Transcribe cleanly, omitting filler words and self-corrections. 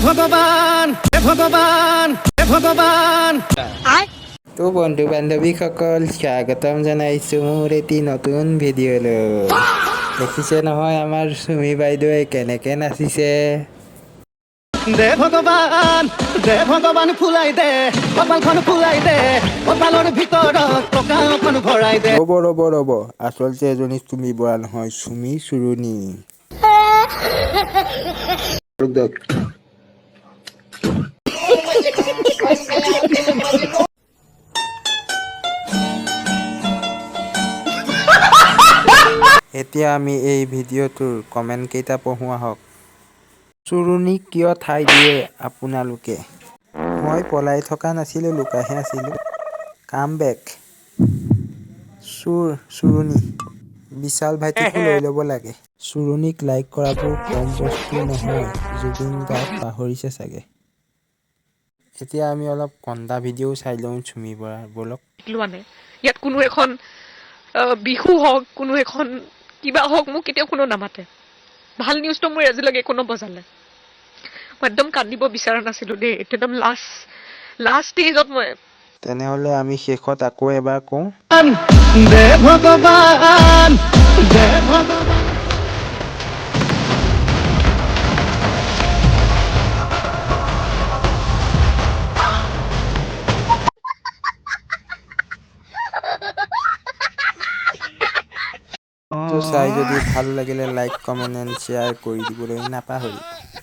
ভগৱান, হে ভগৱান, হে ভগৱান। তো বন্ধু বান্ধৱীসকল, স্বাগতম জনাইছোঁ মোৰ এটি নতুন ভিডিঅ'লৈ। দেখিছে নহয়, আমাৰ চুমি বাইদেৱে কেনেকৈ নাচিছে। দে ভগৱান, দে ভগৱান, ফুলাই দে কপালখন, ফুলাই দে, কপালৰ ভিতৰত টকা অকণ ভৰাই দে। ৰ'ব, ৰ'ব, ৰ'ব, আচলতে এজনী চুমি বৰা নহয়, চুমি চুৰুণী। দিয়ক। এতিয়া আমি এই ভিডিঅ'টোৰ কমেণ্টকেইটা পঢ়োঁ আহক। চুৰুণীক কিয় ঠাই দিয়ে আপোনালোকে? মই পলাই থকা নাছিলোঁ, লুকাইহে আছিলোঁ। কাম বেক চোৰ চুৰুণী। বিশাল ভাইটিকো লৈ ল'ব লাগে। চুৰুণীক লাইক কৰাবোৰ কম বস্তু নহয়। জুবিন দাক পাহৰিছে চাগে। এতিয়া আমি অলপ কন্দা ভিডিঅ'ও চাই লওঁ চুমি বৰাৰ, ব'লক। লোৱা নাই। ইয়াত কোনো এখন বিহু হওক, কোনো এখন কিবা হওক, মোক কেতিয়াও কোনো নামাতে। ভাল নিউজটো মোৰ আজিলৈকে একো নবজালে। মই একদম কান্দিব বিচৰা নাছিলো দেই। এইটো একদম লাষ্ট লাষ্ট ষ্টেজত মই তেনেহ'লে আমি শেষত আকৌ এবাৰ কওঁ। দে ভগৱান, দে ভগৱান। তো চাই যদি ভাল লাগিলে লাইক, কমেণ্ট এণ্ড শ্বেয়াৰ কৰি দিবলৈ নাপাহৰিব।